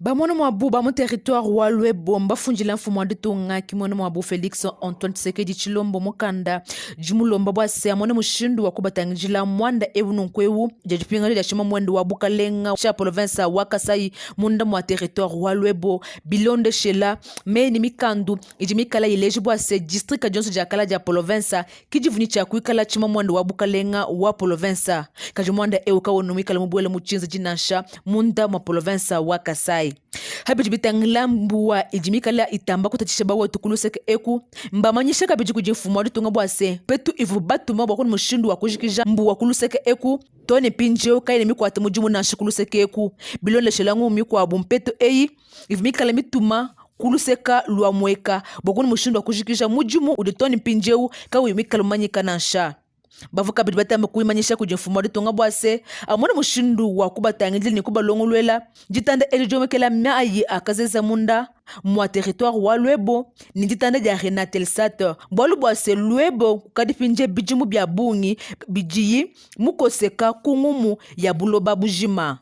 Bamona muabu ba mu territoire wa Luebo mbafundila mfumu wa ditunga kimona muabu Felix Antoine Tshisekedi Tshilombo mukanda dimulomba bua se amone mushindu wa kubatangidila muanda eu nunku eu dia dipingaja dia tshimamuende wa bukalenga tshia polovensa wa Kasai munda mua territoire wa Luebo bilondeshela meyi ne mikandu idi mikala ileja bua se distrika dionso dia kala dia polovensa ki divua ne tshia kuikala tshimamuende wa bukalenga wa polovensa. Kadi muanda eu kawena muikale mubuele mu tshienzedi nansha munda mua polovensa wa Kasai. Pa bidi bitangila mbua idi mikale itamba kutatshisha bawetu ku luseke eku, mbamanyishe kabidi kudi mfumu wa ditunga bua se, mpetu ivuabu batuma bua kudi mushindu wa kujikija mbua ku luseke eku too ne mpindieu kayena mikuate mudimu nansha ku luseke eku. Bilondeshela ngumu mikuabu, mpetu eyi ivua mikale mituma ku luseka lua Mweka bua kudi mushindu wa kujikija mudimu udi too ne mpindieu kawuyi muikale mumanyika nansha. Bavua kabidi batamba kuimanyisha kudi mfumu wa ditunga bua se, amone mushindu wa kubatangidila ne kubalongoluela ditanda edi diomekela mayi a kazeza munda mua territoire wa Luebo ne ditanda dia Renatelsat, bualu bua se Luebo kukadi mpindieu bidimu bia bungi bidiyi mukoseka ku ngumu ya buloba bujima.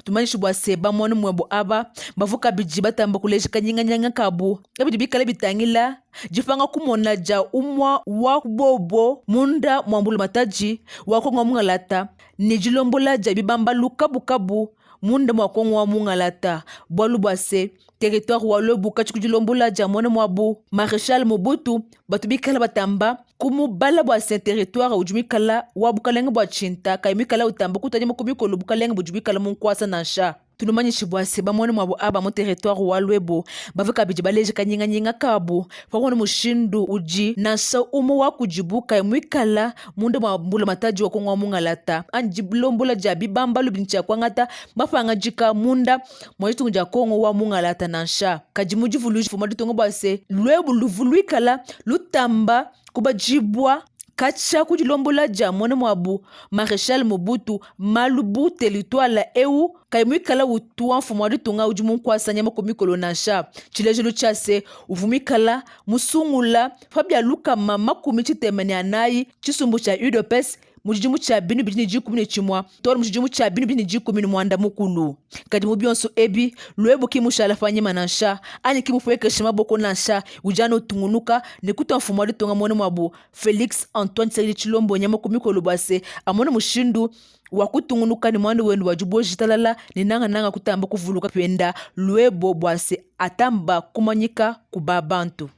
Tumanyishe bua se, ba-muanu muebu aba bavua kabidi batamba kuleja kanyinganyinga kabu pa bidi bikale bitangila dipanga kumona dia umue wa ku bobo munda mua mbulamatadi wa Kongo wa Mungalata ne dilombola dia bibambalu kabukabu munda mua Kongo wa Mungalata bualu bua se, teritware wa Luebu katshi ku dilombola dia muena muabu Marechal Mobutu batu bikale batamba kumubala bua se teritware udi muikala wa bukalenge bua tshinta kayi muikala utamba kutua nyama ku mikolo bukalenge budi buikala mu nkuasa nansha. Tunumanyishe bua se bamuena muabu aba mu teritware wa Luebo bavua kabidi baleje kanyinganyinga kabu pa kumona mushindu udi nansha umue wa kudibu kayi muikala munda mua mbulamatadi wa Kongo wa mungalata anyi dilombola dia bibambalu bidi ne tshia kuangata mapangadika munda mua ditunga dia Kongo wa mungalata nansha. Kadi mu divuluija mfumu wa ditunga bua se luebu luvua luikala lutamba kubadibua katshia ku dilombola dia muena muabu Marechal Mobutu, malu bu teritware eu kayi muikala utua mfumu wa ditunga udi mu nkuasa nyama ku mikolo nansha. Tshilejilu tshia se uvua muikala musungula pa bia 64 tshisumbu tshia UDPS mu tshidimu tshia 2011 too ne mu tshidimu tshia 2014. Kadi mu bionso ebi, Luebu ki mushala panyima nansha, anyi ki mupuekeshe maboko nansha, udi anu utungunuka ne kutua mfumu wa ditunga muena muabu Felix Antoine Tshisekedi Tshilombo nyama ku mikolo bua se, amone mushindu wa kutungunuka ne muanda wende wa dibueja ditalala ne nangananga kutamba kuvuluka penda Luebo bua se, atamba kumanyika ku ba bantu.